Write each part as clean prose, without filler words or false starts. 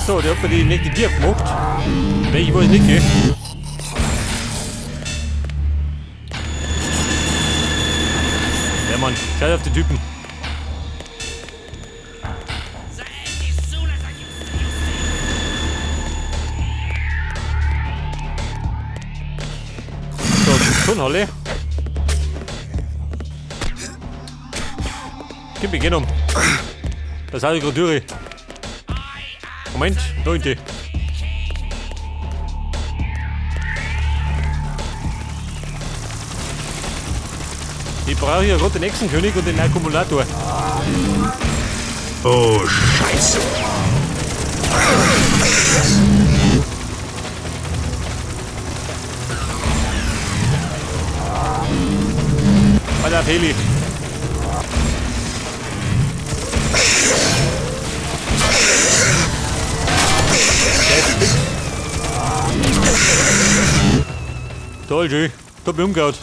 So, der hat mir die nächste Tür gemacht. Welche weiß ich nicht, gell? Ja, Mann, scheiß auf die Typen. So, Turnhalle. Gib mir, geh um. Das habe ich gerade durch. Moment, 9. Ich brauche ja gerade den Echsenkönig und den Akkumulator. Oh, Scheiße. Alter, Heli. Der ist fix. Toll, schön. Hab mich umgehauen.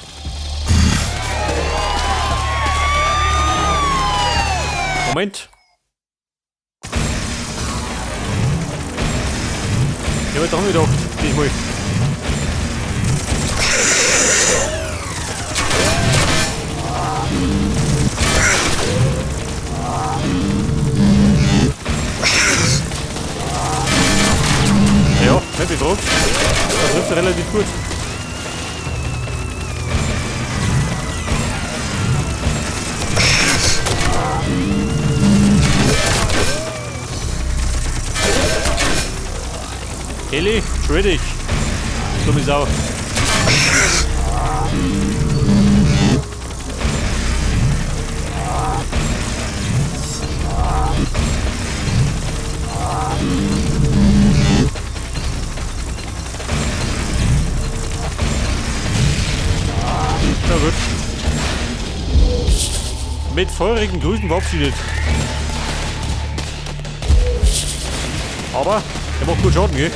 Moment. Ich hab dran gedacht, diesmal. Ja, nicht gefragt. Das trifft er relativ gut. Heli, schwierig. Dumme Sau. Na gut. Mit feurigen Grüßen verabschiedet. Aber er macht gut Schaden, gell?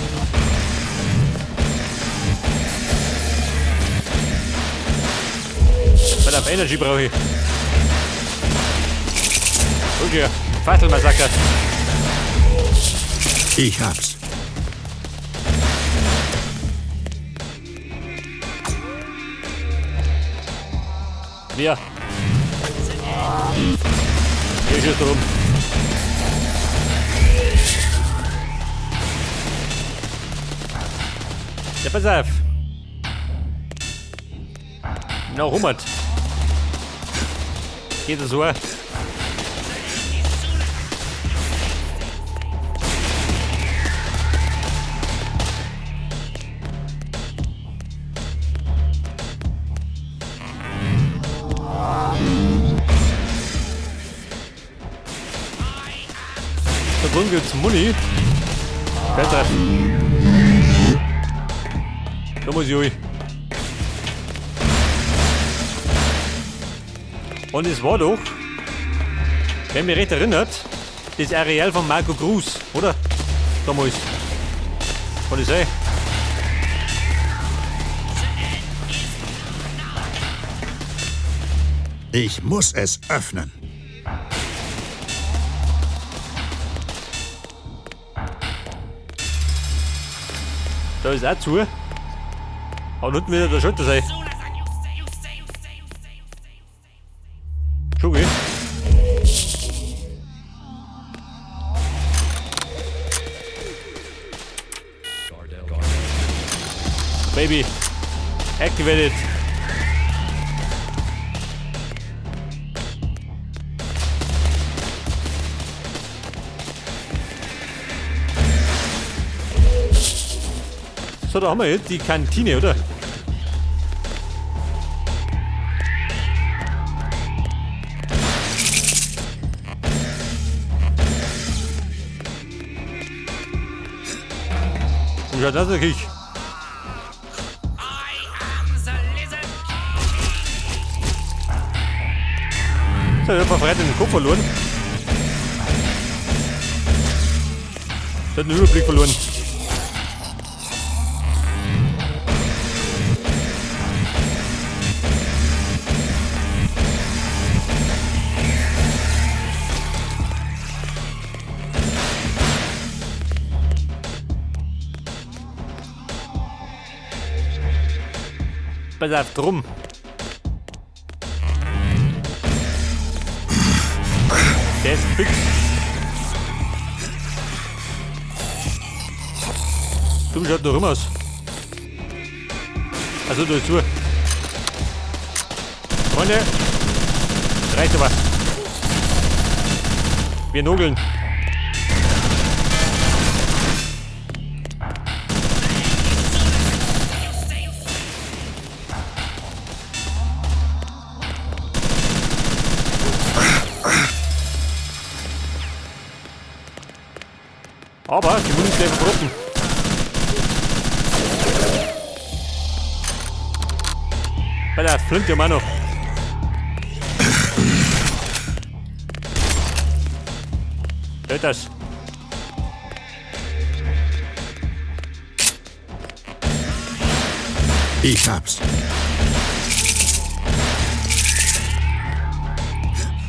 Weil auf Energy brauche ich. Okay, Fackelmassaker. Ich hab's. Wer? Hier ist rum. Ja, pass auf. Na, 100. Geht das so? Da drüben gibt's Muni. Feldtreffen. Da muss ich durch. Und es war doch, wenn mich recht erinnert, das Areal von Marco Cruz, oder? Damals. Kann ich sein? Ich muss es öffnen. Da ist auch zu. Aber unten wieder der Schalter sein. Schon, gell? Baby, activated. So, da haben wir jetzt die Kantine, oder? Wie schaut das eigentlich? So, ich hab Freitag den Kopf verloren. Der hat den Überblick verloren. Pass auf, drum. Der ist fix. Du schaut noch rum aus. Also da ist zu. Freunde, reicht aber. Wir nogeln. Aber die muss gleich verbrochen. Bei der Flinte haben wir noch. Hört das? Ich hab's.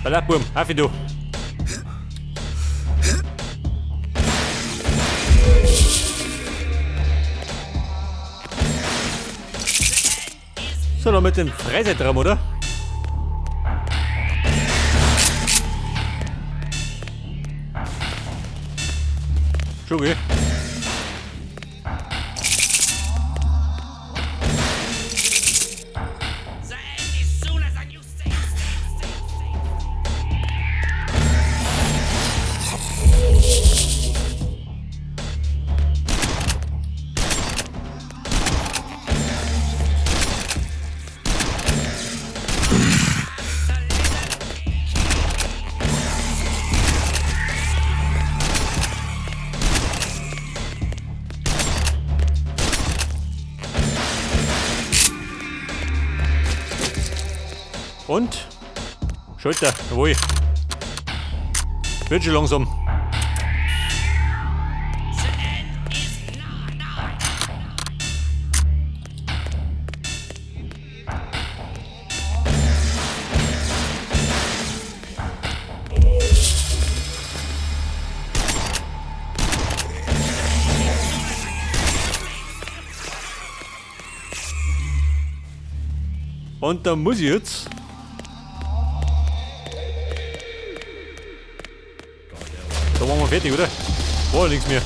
Bei der Burm, auf du. So, noch mit dem Freizeitraum, oder? Schon, gell? Und? Schulter, jawohl. Wird schon langsam. Und da muss ich jetzt. Da waren wir fertig, oder? War nichts mehr.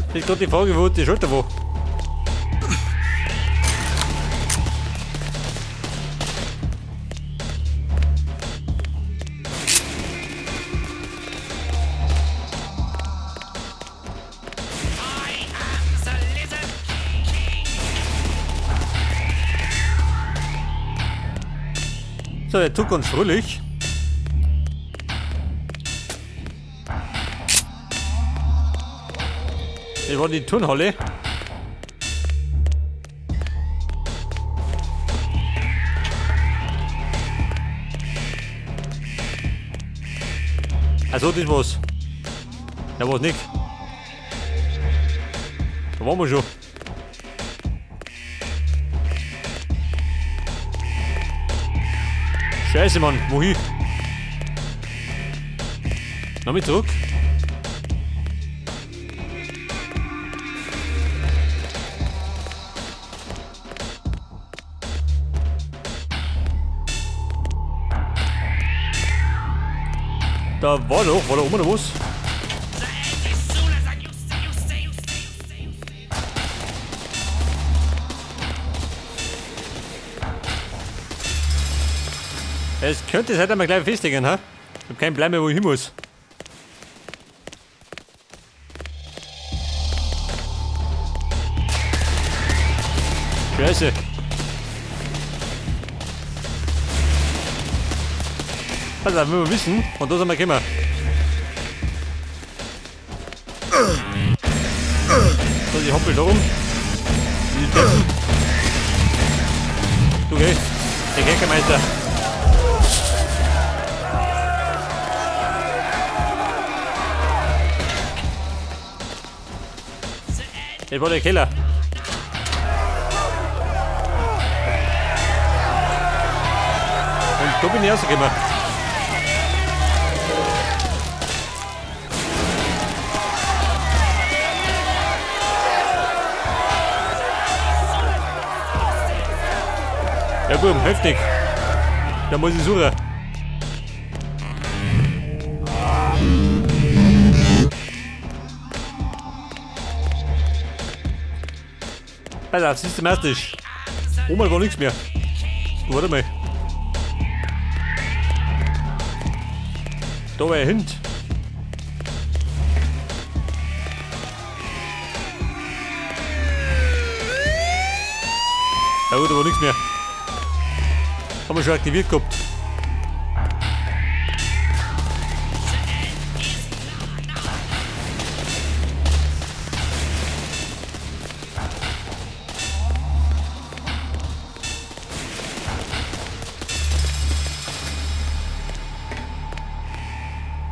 Das ist gerade die Frage, wo die Schulter war. So, der tut ganz fröhlich. Das war die Turnhalle. Also das war's. Da war's nicht. Da waren wir schon. Scheiße, Mann, wohin? Noch mit zurück. Da war doch, war da oben noch was? Es könnte sein, dass wir gleich festlegen, ha? Ich hab keinen Plan mehr, wo ich hin muss. Scheiße. Also, wenn wir wissen, und da sind wir gekommen. So, die hoppelt da rum. Die Deppen. Du geh. Der Kerkermeister. Das war der Keller. Da bin ich rausgekommen. Ja gut, heftig. Da muss ich suchen. Pass auf, systematisch. Oben war nichts mehr. Du, warte mal. Da war er hin. Ja gut, da war nichts mehr. Haben wir schon aktiviert gehabt.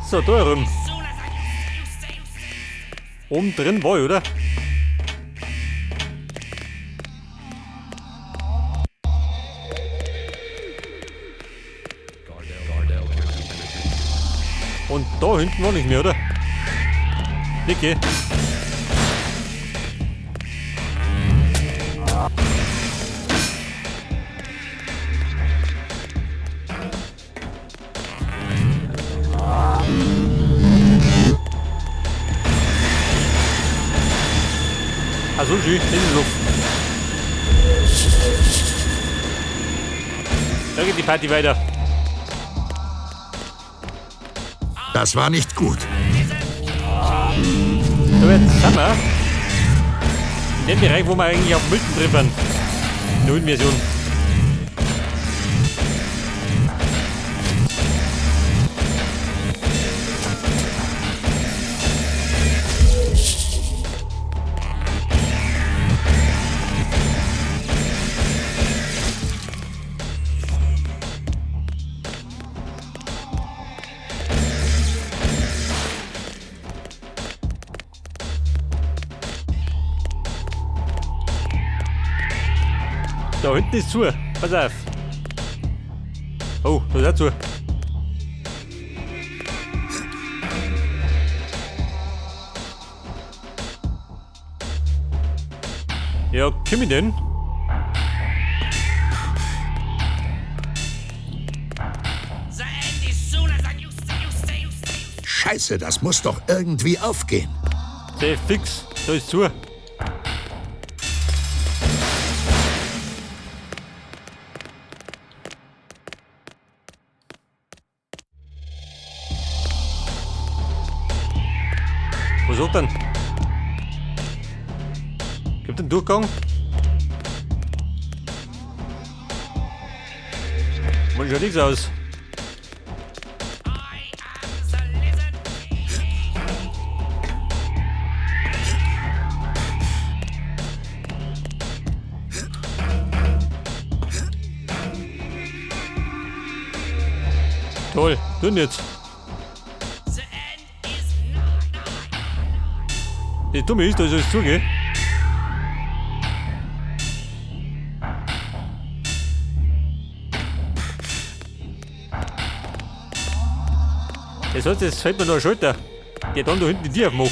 So, da herum. Oben drin war ich, oder? Und da hinten war nicht mehr, oder? Niki. Also schön, das ist Luft. Da geht die Party weiter. Das war nicht gut. So, jetzt sind wir in dem Bereich, wo wir eigentlich auf Milton treffen. Neuen Version. Da hinten ist zu. Pass auf. Oh, da ist auch zu. Ja, komm ich denn? Scheiße, das muss doch irgendwie aufgehen. Sehr fix, da ist zu. Was hat denn? Gibt den Durchgang? Man schaut nichts aus. Toll, tun jetzt. Die Dumme ist, da ist alles zu, gell? Das heißt, jetzt fällt mir noch ein Schalter, der dann da hinten die Tür aufmacht.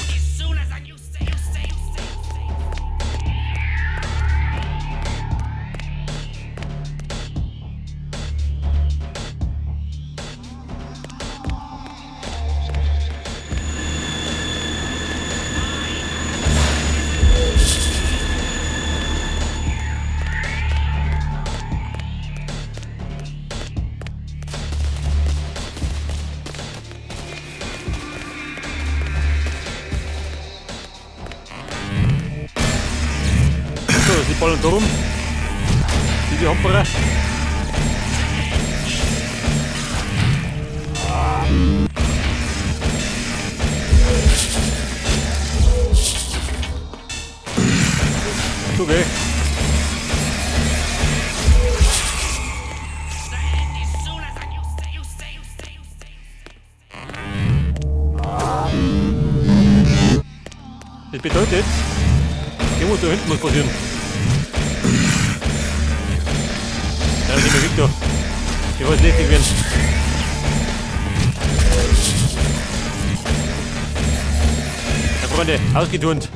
So, die ballen da rum. Diese Hamperer. Okay. Das bedeutet, irgendwo da hinten muss passieren. Ja, nehmen wir Victor. Bevor es lästig wird. Ja, Freunde, ausgeturnt.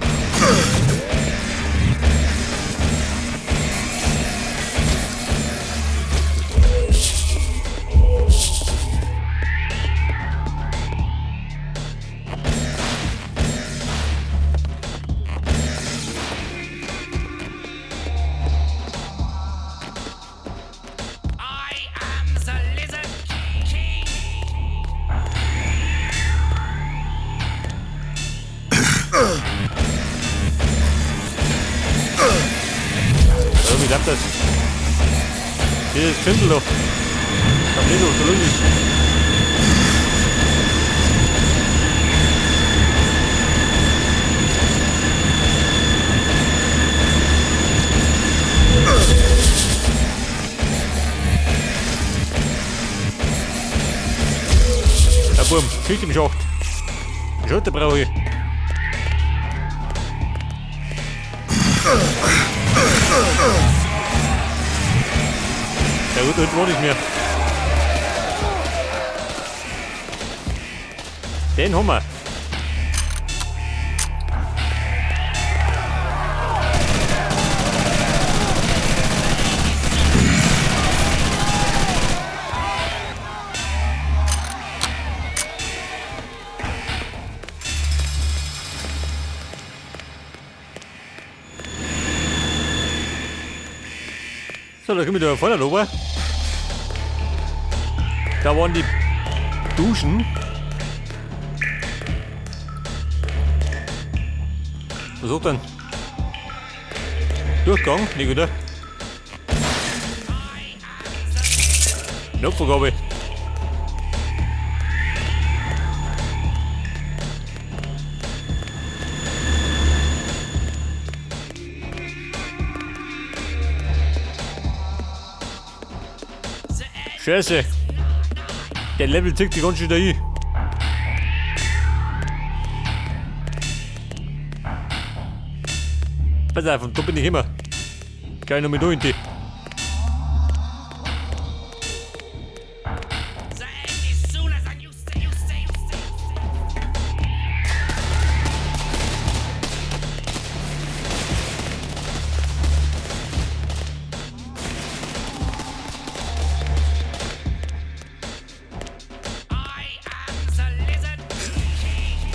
I am the Lizard King. Ja, wie klappt das? Hier ist Kindle doch. Tablero, so logisch. Ja, Bum, Schicht im Schacht. Schalter brauche ich. Ja gut, heute war nicht mehr. Den haben wir. So, da kommen wir da vorne rüber. Da waren die Duschen. Was sagt denn? Durchgang? Nicht, oder? Knopfvergabe. Scheiße. Der Level zieht sich ganz schön dahin. Pass auf, und da bin ich immer. Gleich noch mit da in die. The end is sooner than you say, you say, you say, you say. I am the Lizard King.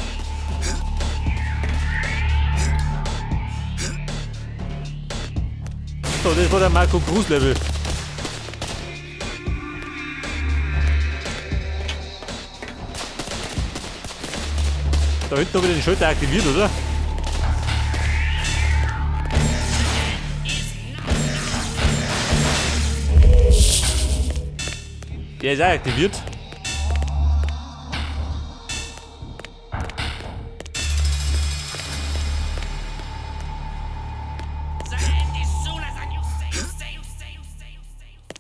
So, das war der Marco Cruz Level. Da hinten habe ich den Schalter aktiviert, oder? Der ist auch aktiviert. The end is sooner than you say, you say, you say, you say, you say, you say.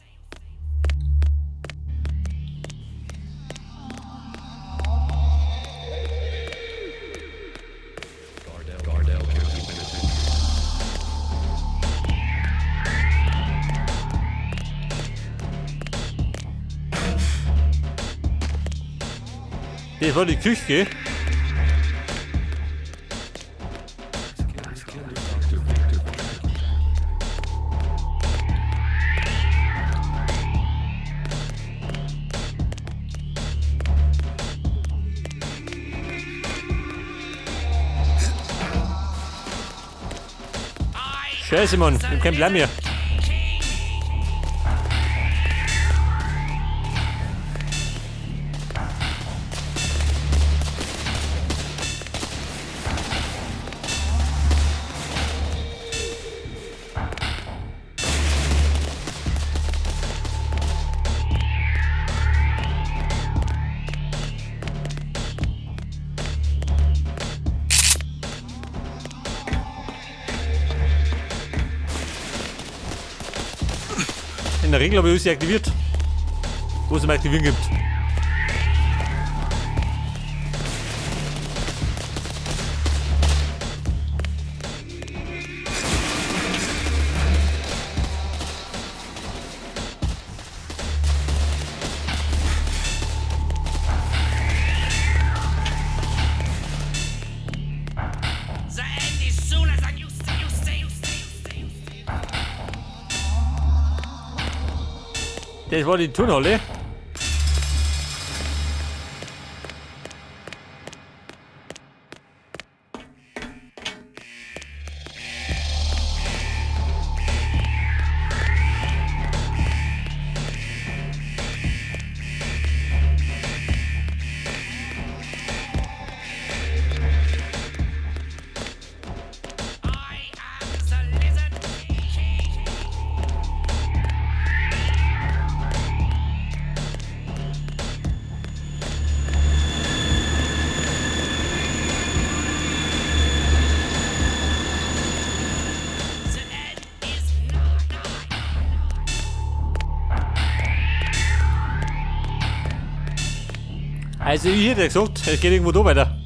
Das war die Küche. Scheiße, Mann, ich hab keinen Plan mehr. In der Regel habe ich alles aktiviert, wo es zum Aktivieren gibt. Das war die Turnhalle. I am the Lizard King. The end is nigh. Also ich hätte gesagt, es geht irgendwo da weiter.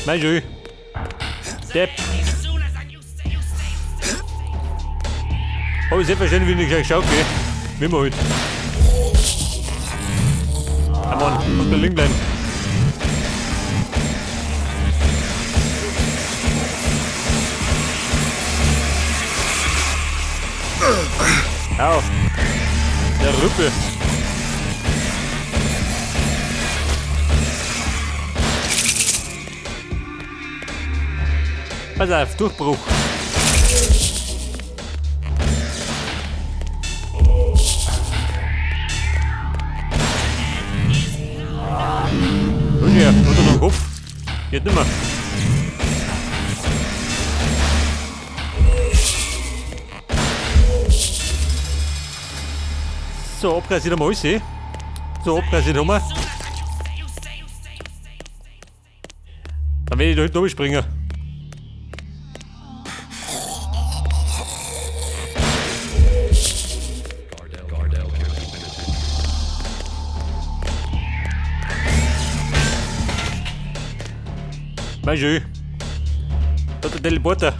Mein Schön. Depp. As soon as a new say, you say, say, say. Hab ich selbstverständlich wieder nicht geschaut, gell? Wie immer halt. Ah Mann, muss da liegen bleiben. Au. Der Rüppel. Pass auf, Durchbruch. Und ja, unter dem Kopf. Geht nimmer. So, abkassiert haben wir alles, eh? So, abkassiert haben wir. As soon as a new say, you say, you say, say, say. Dann werde ich da hinten runterspringen. Gardell County Penitentiary. Mein Schön. Da hat der Teleporter.